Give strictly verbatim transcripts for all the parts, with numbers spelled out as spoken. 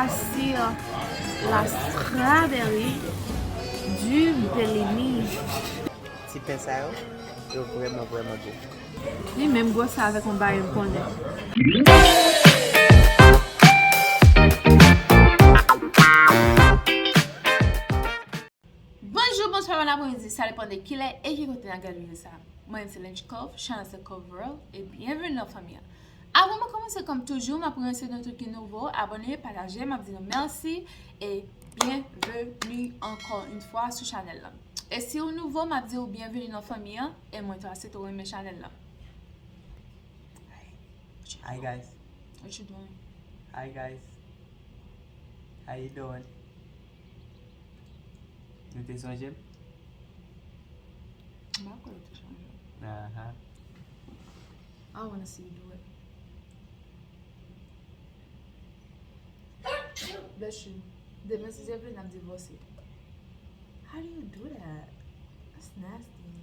Sur la strawberry du Bellini. Ti pen sa yo, yo vrèman, vrèman gou. Li menm gwosè avèk yon bagay m konnen. Bonjou, bonswa, bon apremidi, sa depann de kilè e ki kote n ap gade videyo sa. Mwen se Lench Cove, chanèl se Cove World, e byenveni nan fanmi an. Avan mwen kòmanse, kòm toujou, m ap remèsye nou tout ki nouvo, abòne, pataje, m ap di nou mèsi, e byenveni ankò yon fwa sou chanèl la. E si w nouvo, m ap di w byenveni nan fanmi an, e mwen tou se tou renmen chanèl la. Hi guys. What you doing? Hi guys. How you doing? Nou te sonje m? M pa kwè ou te sonje m. Aha. I wanna see you do it. Bless you. Demen si Dye vle n ap divòse. How do you do that? That's nasty.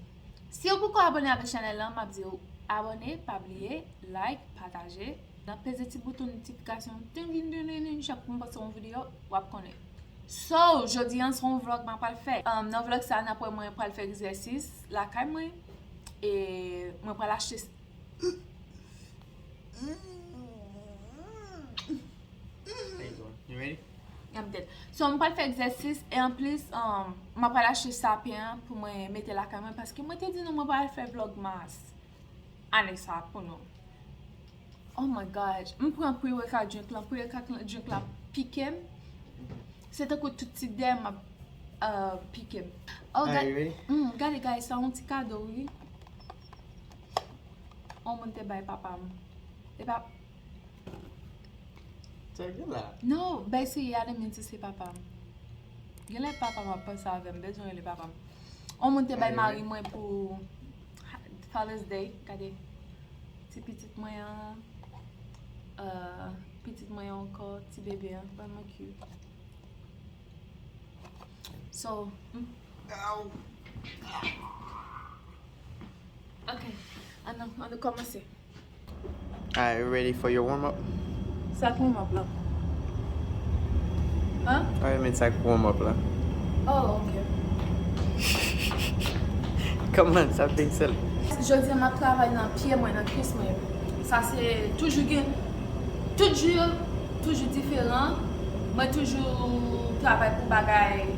Si w poko abòne avèk chanèl lan, m ap di w abòne, pa bliye, like, pataje, nan peze ti bouton notifikasyon, ting, ting, ting, ting, ting, chak pou m poste yon videyo, w ap konnen. So, jodi an se yon vlog m ap pral fè. Um, nan vlog sa, n ap wè mwen pral fè egzèsis lakay mwen. E mwen pral achte. How you doing? You ready? I'm dead. So, mwen pral fè egzèsis e anplis, um, mwen pral achte sapyen an pou mwen mete lakay mwen paske mwen te di nou mwen pral fè vlogmas ane sa pou nou. Oh my gosh. Mwen pran pre-workout drink lan, pre-workout drink la pike m. Se tankou tout ti dèyè m ap, uh, pike m. Oh, gade, mm, gade guys, sa yon ti kado wi. On moun te bay papa m. E pa Sa gen la? No, bay serye, I didn't mean to say papa m. Genlè papa m ap panse avè m, bezwen rele papa m. On moun te bay mari mwen pou Father's Day, gade. Ti pitit mwen an, uh, pitit mwen an ankò, ti bebe an, vrèman cute. So, mm. Ok, ann, ann kòmanse. Alright, you ready for your warm up? Sa k warm up la? Huh? What you mean sa k warm up la? Oh, ok. Come on, sa big sel. Jodi a m ap travay nan pye mwen, nan kwis mwen. Sa se toujou gen, tout jou yo toujou diferan. Mwen toujou travay pou bagay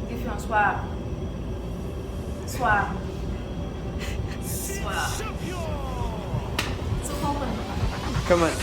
diferan, swa, swa, swa. Sou konprann. Come on.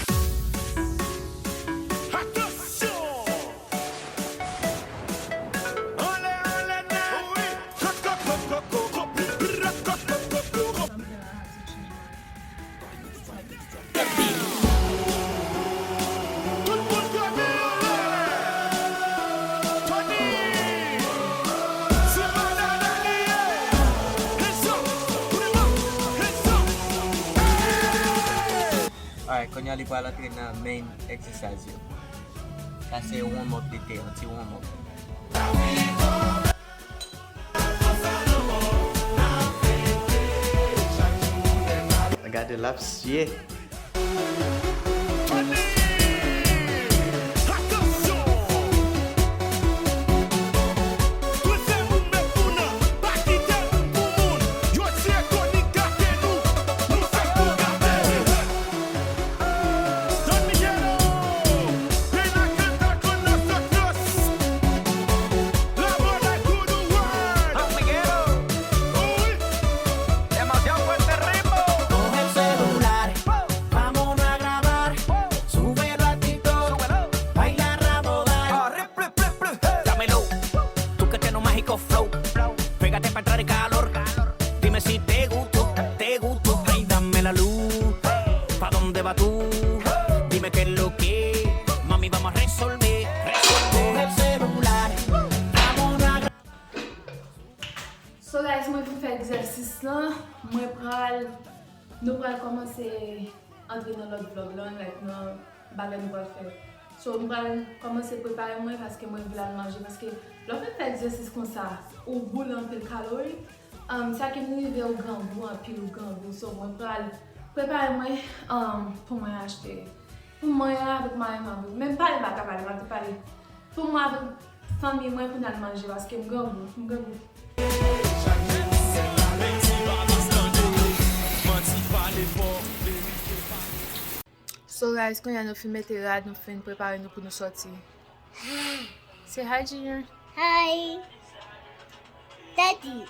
Alright, kounye a li pral antre nan main exercise yo. Sa se warm up li te, yon ti warm up. Gade l ap sye. Coge el celular, vámonos a grabar. Súbelo a TikTok, baila ramo, dale. Dámelo, tú que tienes un mágico flow. Pégate pa entrar en calor. Dime si te gustó, te gustó. Ay, dame la luz. ¿Pa dónde vas tú? Dime qué es lo que. Mami, vamos a resolver, resolver. Coge el celular, vámonos a grabar. So guys, mwen fin fè egzèsis lan, mwen pral, nou pral kòmanse antre nan lòt vlog lan, like nan bagay nou pral fè. So, m pral kòmanse prepare mwen paske mwen vle al manje, paske lè w fin fè egzèsis konsa, ou boule anpil kalori, um, sa ki rive ou grangou anpil, ou grangou. So, mwen pral prepare mwen, um, pou mwen achte Pou mwen avèk mari mwen, menm pale m pa ka pale, m ap tou pale. Pou mwen avèk fanmi mwen pou n al manje, paske m grangou, m grangou. So guys, kounye a nou fin mete rad, nou fin prepare nou pou nou sòti. Say hi, Junior. Hi. Daddy.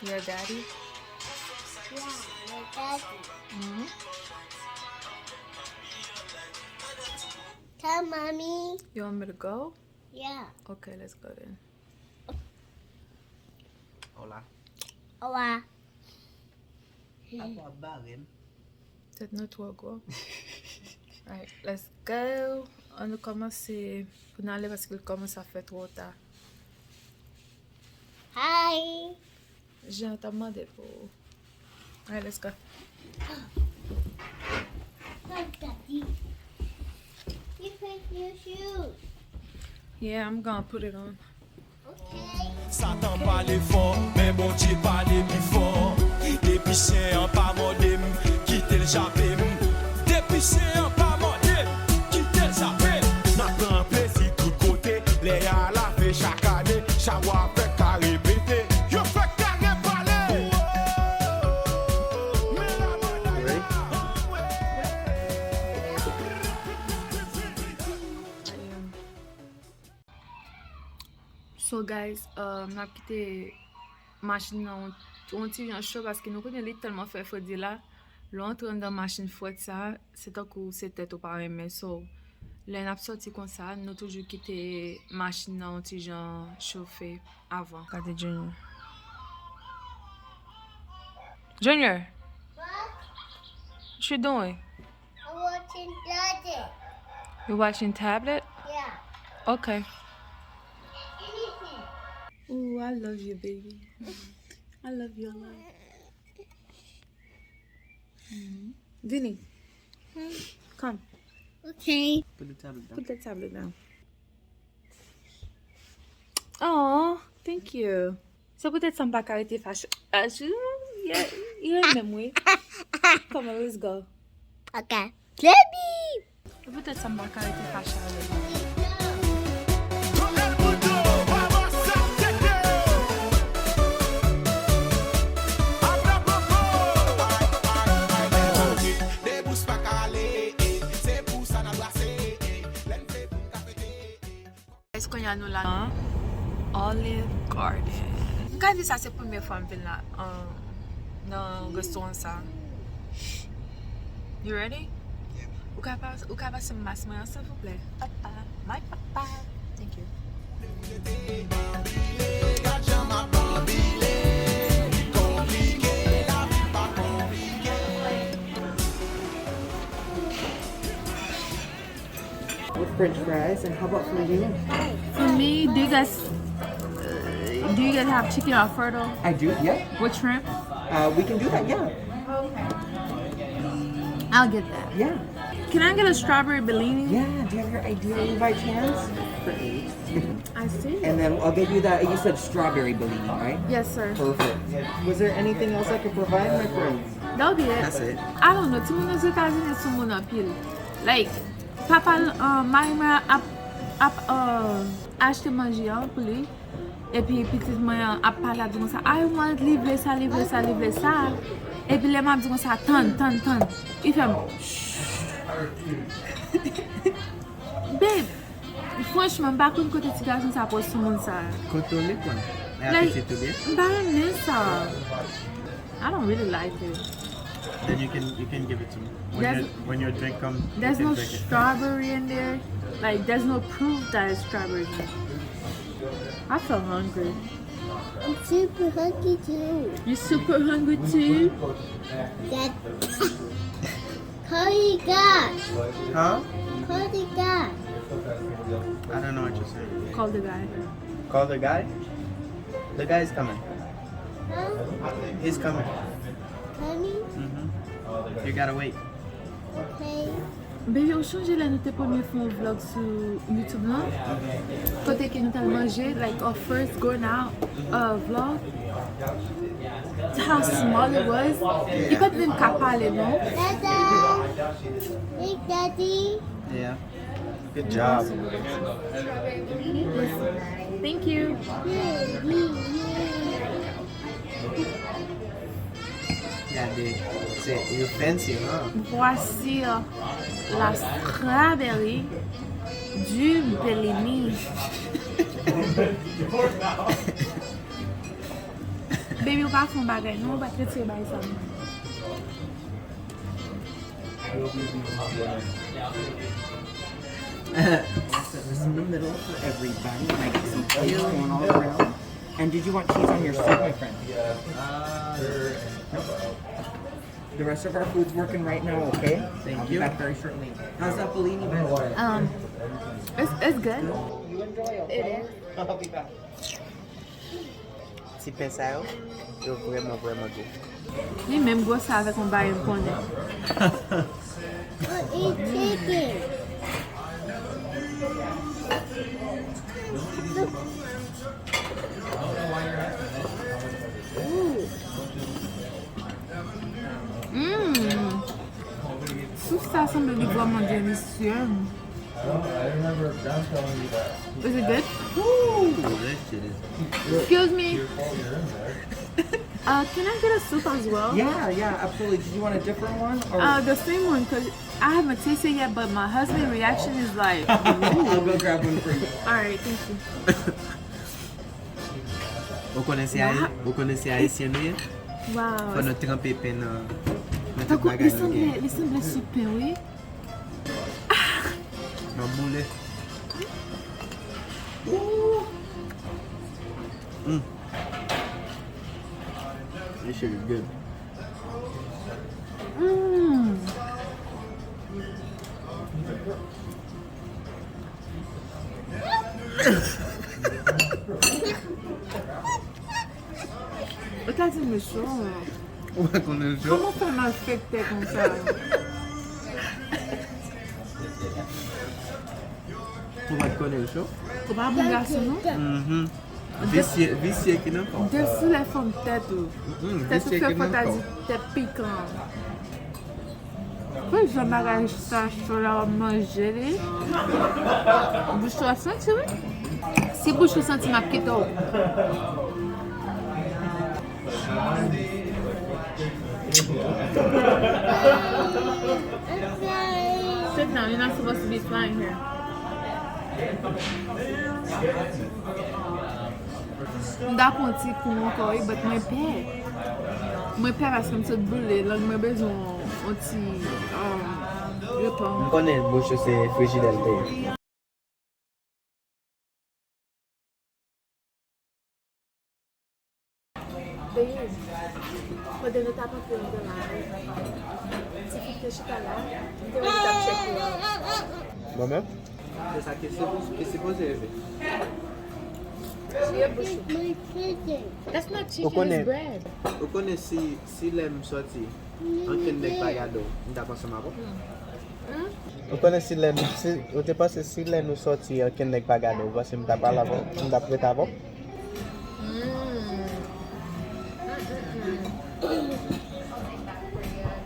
Your daddy? Yeah, my daddy. Mm-hmm. Tell mommy. You want me to go? Yeah. Okay, let's go then. Hola. Hola. Apa w ap bare m? Tèt nou twò gwo. Alright, let's go. Ann nou kòmanse pou n ale paske l kòmanse ap fè twò ta. Hi. Jan t ap mande pou ou. Alright, let's go. Look, Daddy. You put your shoes. Yeah, I'm gonna put it on. Satan pale fò, men Bondye pale pi fò. Depi chen an pa mòde m, kite l chape m. Depi chen an pa mòde m, kite l chape m. N ap pran plezi tout kote, lè a lave chak ane, chawa fèk ka repete. Yo fèk ka repale. Men la banda. So guys, um, n ap kite machin nan yon, yon ti jan cho paske nou konnen li tèlman fè fredi la. Lè w antre anndan machin frèt sa, se tankou se tèt ou pa renmen. So, lè n ap sòti konsa, nou toujou kite machin nan yon ti jan chofe avan. Gade Junior. Junior! What? What you doing? I'm watching Daddy. You watching tablet? Yeah. Okay. Anything. Ooh, I love you, baby. I love you a lot. Mhm. Vini. Hmm. Come. Okay. Put the tablet down. Put the tablet down. Oh, thank you. Se poutèt sa m pa ka rete fache. Ah, je, yeah, li renmen m, wi. Come on, let's go. Okay. Baby! Se poutèt sa m pa ka rete fache avè l. Guys, kounye a nou la nan Olive Garden. M ka di sa se premye fwa m vin la, um, nan restoran sa. You ready? Ou ka pa, ou ka pase m mas mwen an, silvouplè? Papa, my papa. Thank you. With French fries, and how about for you? For me, do you guys, uh, do you guys have chicken Alfredo? I do, yeah. With shrimp? Uh, we can do that, yeah. I'll get that. Yeah. Can I get a strawberry bellini? Yeah, do you have your ideal by chance? I see. And then I'll get you that, you said strawberry bellini, right? Yes, sir. Perfect. Was there anything else I could provide, my friend? That'll be it. That's it. I don't know. Timoun Ozetazini sou moun anpil. Like, papa, uh, mari mwen ap, ap, uh, achte manje an pou li. Epi pitit mwen an ap pale, ap di konsa, "I want," li vle sa, li vle sa, li vle sa. Epi lè m ap di konsa, "Tann, tann, tann." Li fè m, "Shh." Babe, franchman, m pa konn kote ti gason sa pran sou moun sa. Kote w li konn? Like, apitit ou byen? M pa renmen sa. I don't really like it. Then you can, you can give it to me. When your, when your drink come, you can drink it. There's no strawberry in there. Like, there's no proof that it's strawberry in there. I feel hungry. I'm super hungry too. You super hungry too? Dad. Call the guy. Huh? Call the guy. I don't know what you're saying. Call the guy. Call the guy? The guy is coming. Huh? He's coming. Coming? Mm-hmm. You gotta wait. Okay. Baby, ou chonje lè nou te premye fè yon vlog sou YouTube lan? Kote ke nou t al manje, like, our first going out, uh, vlog? Sa How small it was. Li pa t menm ka pale, non. Daddy. Hey, Daddy. Yeah. Good job. Thank you. Gade, se, you fancy, huh? Voici la strawberry du Bellini. Baby, ou pa fè yon bagay, non, ou pa t retire bagay sa, non. It's in the middle for everybody. And I got some cheese going all around. And did you want cheese on your soup, my friend? The rest of our food's working right now, okay? Thank I'll be you. Back very shortly. How's that Bellini, by the way? Um, it's, it's good. You enjoy, okay? It is. I'll be back. Ti pen sa yo, yo vrèman, vrèman gou. Li menm gwosè avèk yon bagay m konnen. Eat chicken. Ooh. Mm. Soup sa sanble li vrèman delisye. Is it good? Ooh, that shit is Excuse me. Uh, can I get a soup as well? Yeah, yeah, absolutely. Did you want a different one? Or Uh, the same one, cause I haven't tasted it yet, but my husband's reaction is like, I'll go grab one for you. All right, thank you. Ou konnen se Ayi-, ou konnen se Ayisyen nou ye? Fò Wow. nou tranpe pen nan, nan tout Tankou bagay li nou sanble, gen. Li sanble soup pen, wi. Nan boule. Mm. This shit is good. Mm. Ou ta di m cho. Ou pa konnen l cho? Kòman fè malfektè konsa? Ou pa konnen l cho? Ou pa bon gason, non? Mhm. Visye, visye ki nan kò. Desi lè fanm tèt ou. Mm, Tèt ou visye fè ki nan kò. Fantasi tèt pikan. Fè jan bagay sa cho la w ap manje li. Bouch ou ap santi, wi. Si bouch ou santi, m ap kite w. Sit down, you're not supposed to be flying here. M ta pran ti kou ankò wi, but mwen pè. Mwen pè paske m sot boule, lang mwen bezwen yon ti, um, repa. M konnen bouch ou se frijidè l te ye. Babe, pandan nou t ap antre anndan la, ti fi k te chita la, m te wè li t ap tchèk ou. Mwen menm? Se sa ki sipo-, ki sipoze rive. Vye bouch ou. My chicken. That's not Ou chicken, konnen, it's bread. Ou konnen si, si lè m sòti, ankenn nèg pa gade w, m t ap ansanm avè w. Hmm? Ou konnen si lè, si, ou te panse si lè nou sòti, ankenn nèg pa gade w, ou panse m t ap al avè w, m t ap ret avè w? Hmm.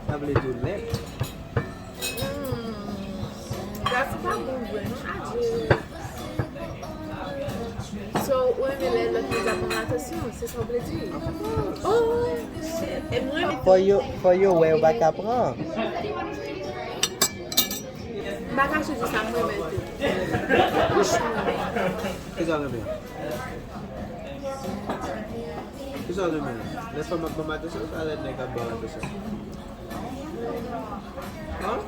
Sa vle di w lèd. Hmm. Gras pa bon vre, non? Adye. So, ou renmen lè lòt nèg la pran atansyon, se sa w vle di? Oh! E mwen, Fò yo, fò yo wè yo pa ka pran. M pa kache di sa, m renmen l tou. Franchman, m renmen. Kisa w renmen? Kisa w renmen? Lè fanm ap ban m atansyon, sa lè nèg ap ban m atansyon? Hein?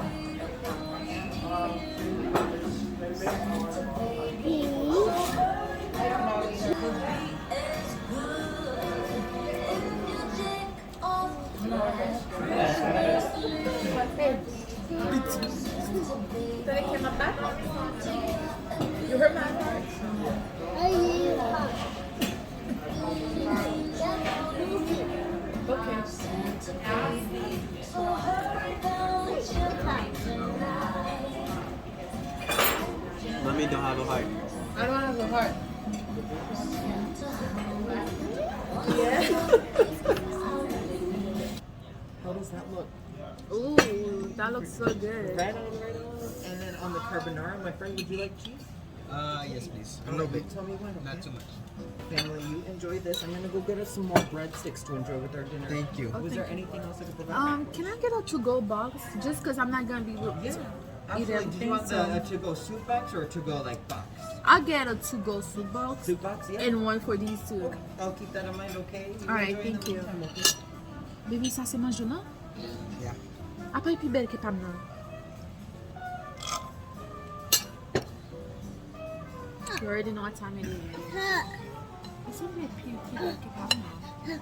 Tande kè m ap bat? You hurt my heart. Okay. Mommy don't have a heart. I don't have a heart. Yeah. Ooh, that looks so good. Right on, right on. And then on the carbonara, my friend, would you like cheese? Uh, yes, please. A All little right, bit. You tell me when. Not Okay? Too much. Family, you enjoy this. I'm gonna go get us some more breadsticks to enjoy with our dinner. Thank you. Oh, Was there thank you. Anything else I could provide? Um, can I get a to-go box? Just 'cause I'm not gonna be able to Yeah, eat absolutely. Do you everything. Want So the uh, to-go soup box or a to-go like box? I'll get a to-go soup box Soup box, yeah. And one for these two. Okay, I'll keep that in mind. Okay. You All right, enjoy in the thank you. Meantime, okay? Baby, sa se manje lan? Yeah. Apa li pi bèl ke pa m nan? You already know what time it is. Li sanble pi, pi bèl ke pa m nan.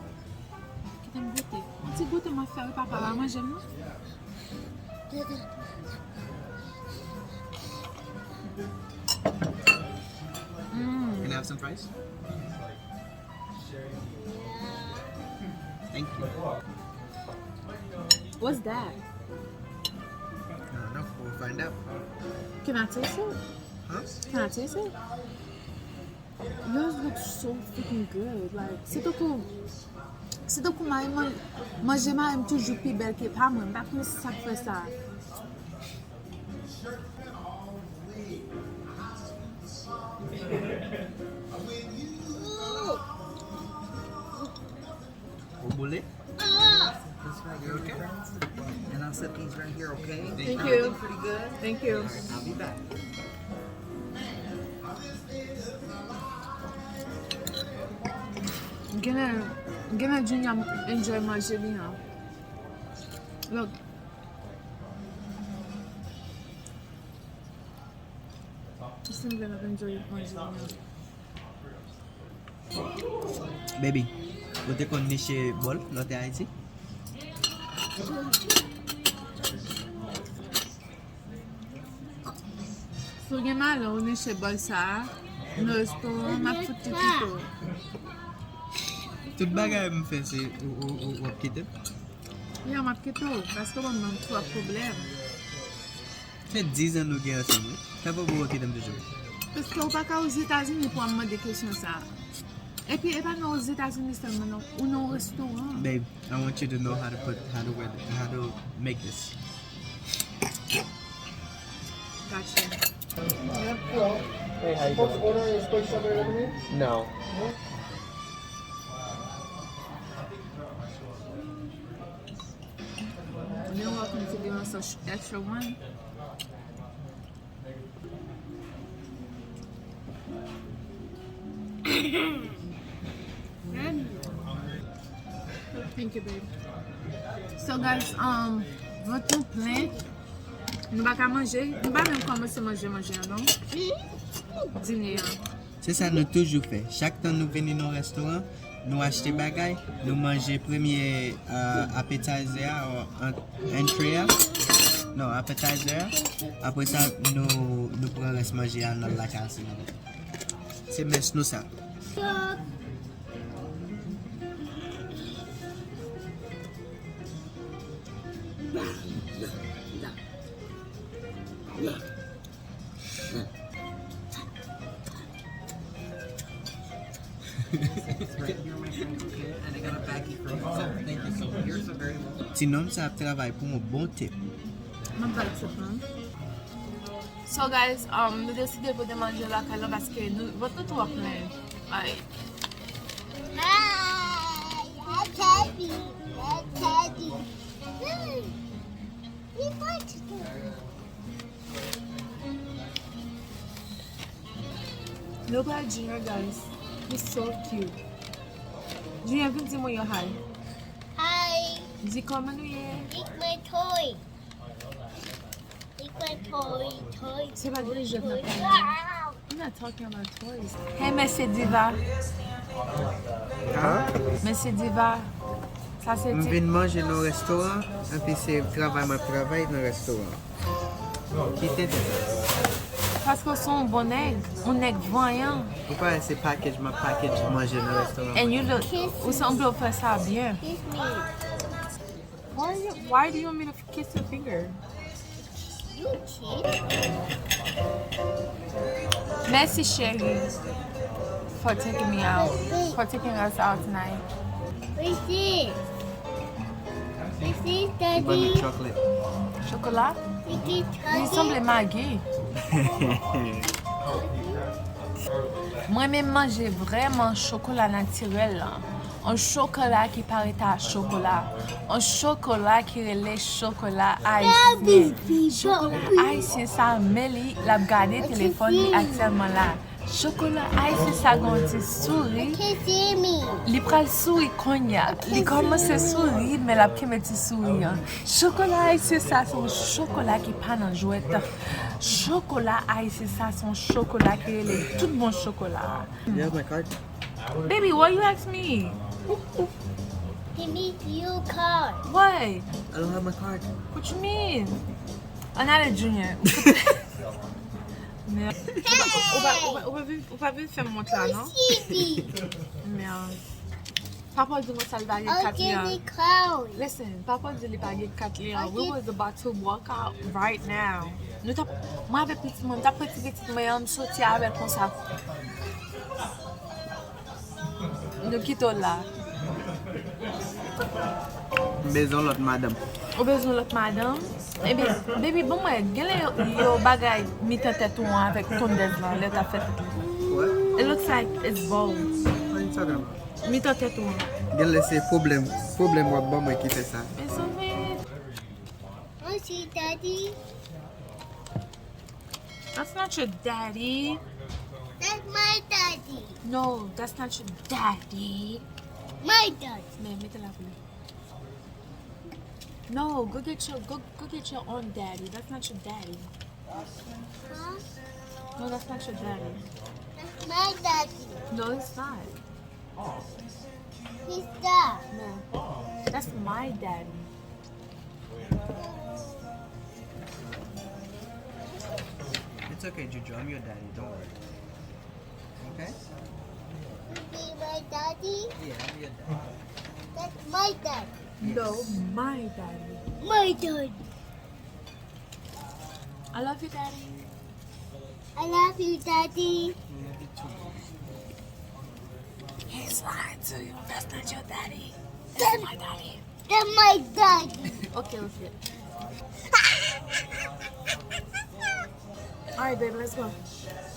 Kite m goute. Yon ti goute mwen fè wi, papa va manje m non. Can I have some fries? Thank you. What's that? I don't know. We'll find out. Can I taste it? Huh? Can I taste it? Yours looks so freaking good. Like, se tankou, se tankou mari mwen, manje mari m toujou pi bèl ke pa mwen. M pa konnen se sa k fè sa. Ou boule? This right here, okay? And I'll set these right here, okay? Thank you. Everything pretty good? Thank you. I'll be back. Genlè, genlè Junior enjoy manje li an. Look. Li sanble l ap enjoy manje li an. Baby, ou te konn niche bòl lè w te Ayiti? Si w gen malè, ou niche bòl sa a, nan restoran, m ap fout li kite w. Tout bagay m fè se ou, ou, ou, ou ap kite m? Ya, m ap kite w, paske w ban m twòp pwoblèm. Se diz an nou gen ansanm, wi. Fè pou ou kite m toujou. Paske w pa ka Ozetazini pou w ap mande kesyon sa a. Epi, e pa nan Ozetazini sèlman, non. Ou nan yon restoran. Babe, I want you to know how to put, how to wear, the, how to make this. Gotcha. Hey, how you doing? Order a special delivery? No. You're welcome to give us a sh- extra one. Thank you, babe. So, guys, um, vant nou plen. Nou pa ka manje. Nou pa menm kòmanse manje manje an, non. Dine an. Se sa nou toujou fè. Chak tan nou vini nan restoran, nou achte bagay, nou manje premye uh, appetizer a, ou entree a. Non, appetizer a. Apre sa, nou, nou pran rès manje a nan lakay ansanm. Se mès nou sa. Ti nonm sa ap travay pou yon bon tip. M ap bay tip non. So guys, um, nou deside pote manje lakay la paske nou, vant nou twò plen. Ay. Look at Junior, guys. He's so cute. Junior, vin di mwen yo hi. Hi, Di kòman nou ye? lick my toy. Lick my toy, toy. Se pa de jwèt nan Wow. I'm not talking about toys. Hey, Mesye Diva. Mesye Diva. Sa se M ti. Vin manje nan restoran, epi se travay m ap travay nan restoran. Ki tenten sa. Paske w se yon bon nèg, yon nèg vanyan. Ou pa wè se package m ap package manje nan restoran. And you look, ou sanble w fè sa byen. Kiss me. Why, you, why do you want me to kiss your finger? You kiss. Merci, chérie, for taking me out, for taking us out tonight. What's this? Li ban nou chocolate. Chokola? Li sanble magi. Mwen menm manje vrèman chokola natirèl lan. Yon chokola ki parèt a chokola. Yon chokola ki rele chokola ayisyen. Chokola ayisyen sa, men li, l ap gade telefòn li aktyèlman la. Chokola ayisyen sa gen yon ti souri. Li pral souri kounye a. Li kòmanse souri, men l ap kenbe ti souri an. Chokola ayisyen sa se yon chokola ki pa nan jwèt. Chokola ayisyen sa se yon chokola ki rele tout bon chokola. You have my card? Baby, why you ask me? Give me your card. Why? I don't have my card. What you mean? Ann ale, Junior. Mèd. Ou pa, ou pa, ou pa vin, ou pa vin fè m wont la, non? Mèd. Papa w di mwen sa l pa gen kat li an. Listen, papa w di li pa gen kat li an. We was about to walk out right now. Nou t ap, mwen avèk pitit mwen, m t ap pran ti pitit mwen an, m soti avè l konsa. Nou kite w la. M bezwen lòt madanm. Ou bezwen lòt madanm? Ebyen, baby, bon mwen, genlè yo, yo bagay mitan tèt ou an avèk tondèz lan, lè w t ap fè tèt ou. What? It looks like it's both. What you talking about? Mitan tèt ou an. Genlè se pwoblèm, pwoblèm w ap ban mwen ki fè sa. It's okay. What's your daddy? That's not your daddy. That's my daddy. No, that's not your daddy. My daddy. Men, mete la pou li. No, go get your, go, go get your own daddy. That's not your daddy. Huh? No, that's not your daddy. That's my daddy. No, it's not. He's dad. No, that's my daddy. It's okay, Juju. I'm your daddy. Don't worry. Okay? You be my daddy? Yeah, I'm your daddy. That's my daddy. Yes. No, my daddy. My daddy. I love you, Daddy. I love you, Daddy. Love you too. He's lying to you. That's not your daddy. That's my daddy. That's my daddy. Okay, okay. All right, babe, let's go.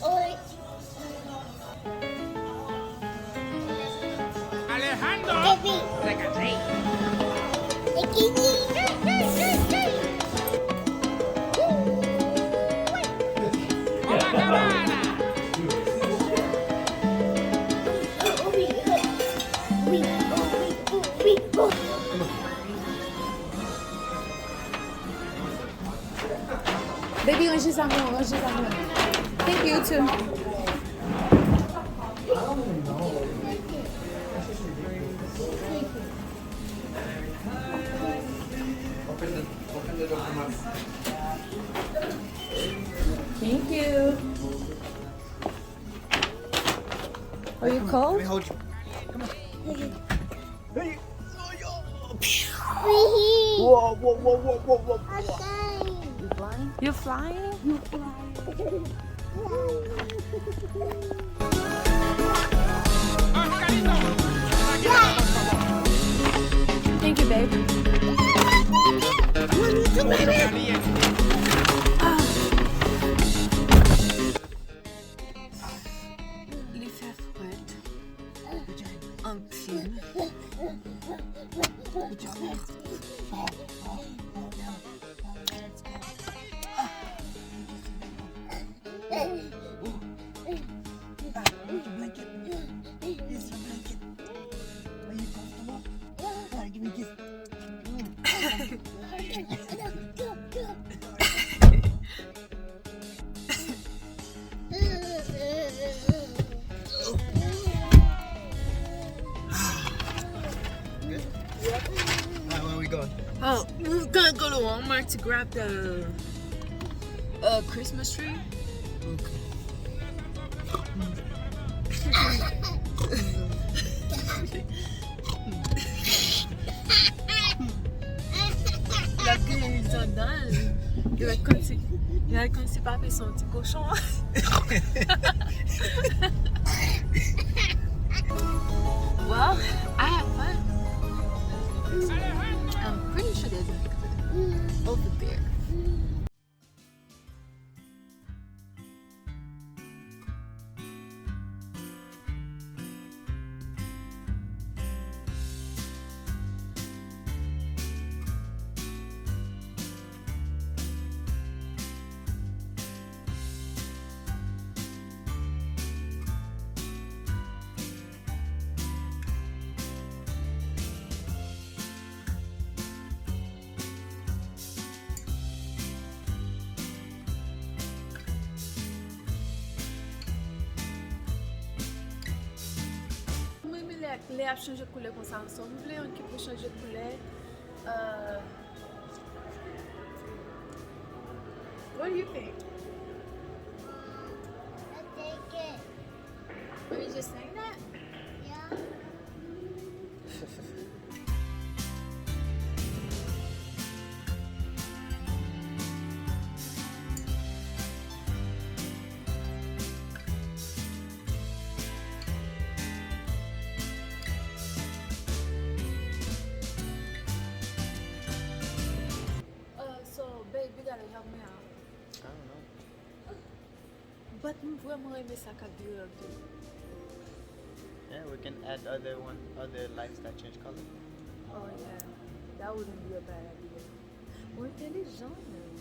All right. Alejandro. Baby. Like a dream. Like a dream. Copacabana. Baby, ranje sa pou mwen, ranje sa pou mwen. Thank you, you too. Thank you. Are you cold? Let me hold you. Come on. Hey. Whoa, whoa, whoa, whoa, whoa, whoa. I'm flying. You flying? You flying? You flying? Thank you, babe. Ah. Li fè frèt anpil. Alright, where we going? Oh, we're gonna go to Walmart to grab the uh, Christmas tree. Okay. L ap griyen li anndan l. Li ret kòmsi, li ret kòmsi papi se yon ti kochon. Well, I had fun. I'm pretty Over there. Mwen renmen lè, lè y ap chanje koulè konsa ansanm. M vle yon ki pou chanje koulè. Euh, what do you think? I think it. Are you just saying that? Yeah. Uh, so, babe, you gotta help me out. I don't know. But m vrèman renmen sa k ap vire an tou. Yeah, we can add other one, other lights that change color. Oh yeah, that wouldn't be a bad idea. Ou entèlijan menm.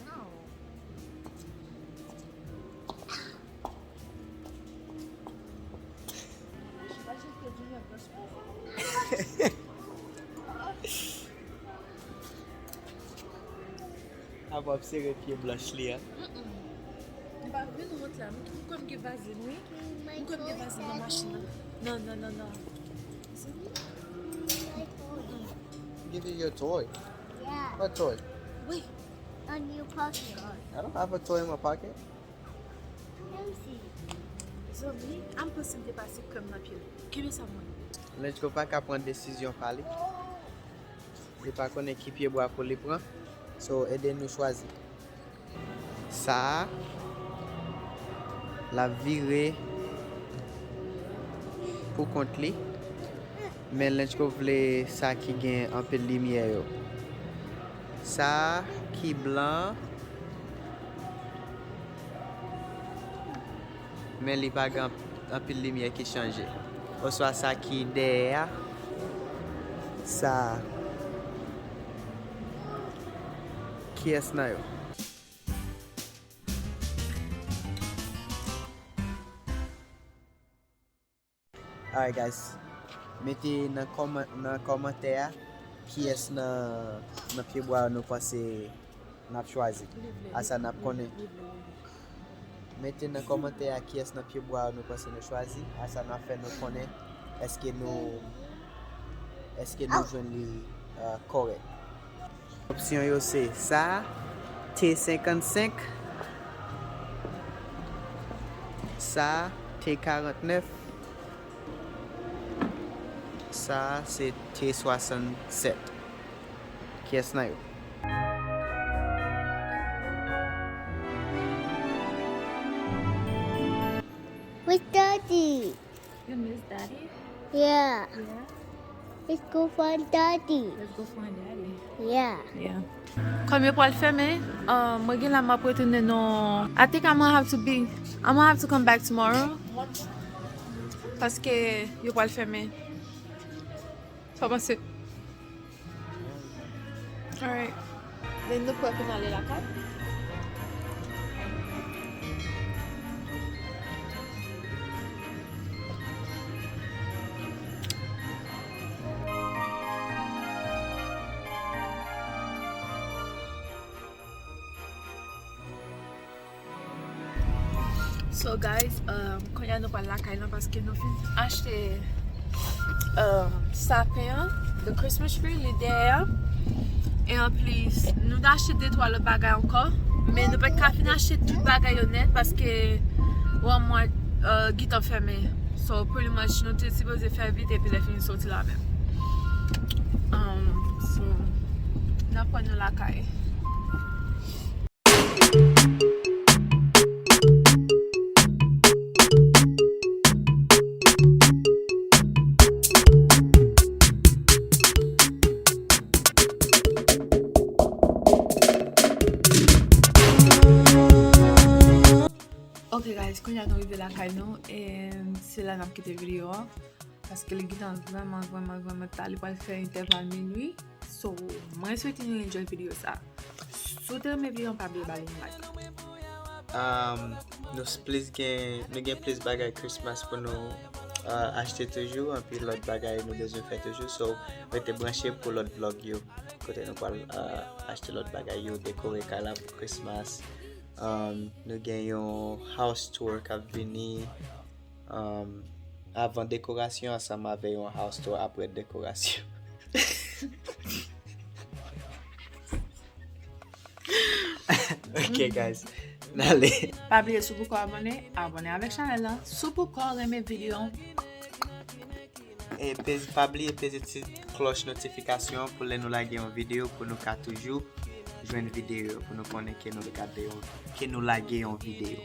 Wow. Apa ap sere pye blanch li a. Mm-mm. M pa vin wont la. M, m kwè m gen vazin, wi. M kwè m gen vazin nan machin nan. Non, non, non, non. Give you your toy. Yeah. What toy? Wait. On your pocket. I don't have a toy in my pocket. Let me see. Zanmi, a m panse m te pase krèm nan pye l. Kenbe sa mwen. Lechko pa ka pran desizyon pa li. Li pa konnen ki pyebwa pou li pran. So, ede nou chwazi. Sa a, l ap vire pou kont li. Men Lechko vle sa ki gen anpil limyè yo. Sa a ki blan. Men li pa gen anpil limyè ki chanje. Oswa sa ki dèyè a, sa a. Kiyès nan yo? Alright, guys. Mete nan kòman-, nan kòmantè a kiyès nan, nan pyebwa yo nou panse n ap chwazi. A sa n ap konnen. Mete nan kòmantè a kiyès nan pyebwa yo nou panse nou chwazi. A sa n ap fè nou konnen èske nou, èske nou jwenn li, euh, kòrèk. Opsyon yo se sa, T senkannsenk, sa, T karantnèf, sa se T swasannsèt. Kiyès nan yo? Where's Daddy? You miss Daddy? Yeah. Yeah. Let's go find Daddy. Let's go find Daddy. Yeah. Yeah. Kòm yo pral fèmen, uh, mwen gen la m ap retounen nan, I think I'm gonna have to be, I'm gonna have to come back tomorrow. Paske yo pral fèmen. Sa w panse? Alright. Then nou prè pou n ale lakay. So guys, um, kounye a nou pral lakay lan paske nou fin achte, um, sapen an, the Christmas tree, li dèyè. E anplis, nou te achte de twa lòt bagay ankò, men nou pa t ka fin achte tout bagay yo nèt paske Walmart, uh, gentan fèmen. So pretty much nou te sipoze fè vit epi lè fini soti la menm. Um, so, n ap pran nou lakay. Kounye a nou rive lakay nou, e se la n ap kite videyo a. Paske li gentan vrèman, vrèman, vrèman ta, li pral fè entèval minui. So, mwen swete nou enjoy videyo sa. Si w te renmen videyo an, pa bliye ba li yon like. Um, nou s- plis gen nou gen plis bagay Christmas pou nou uh, achte toujou, anpi lòt bagay nou bezwen fè toujou. So, rete branche pou lòt vlog yo, kote nou pral uh, achte lòt bagay yo, dekore kay la pou Christmas. Um, nou gen yon house tour k ap vini. Um, avan dekorasyon ansanm avè yon house tour apre dekorasyon. Ok, guys. N ale. Pa bliye, si w poko abòne, abòne avèk chanèl la. Si w poko renmen videyo an, E peze, pa bliye peze ti klòch notifikasyon pou lè nou lage yon videyo, pou nou ka toujou jwenn videyo, pou nou konnen ke nou gade yon, ke nou lage yon videyo.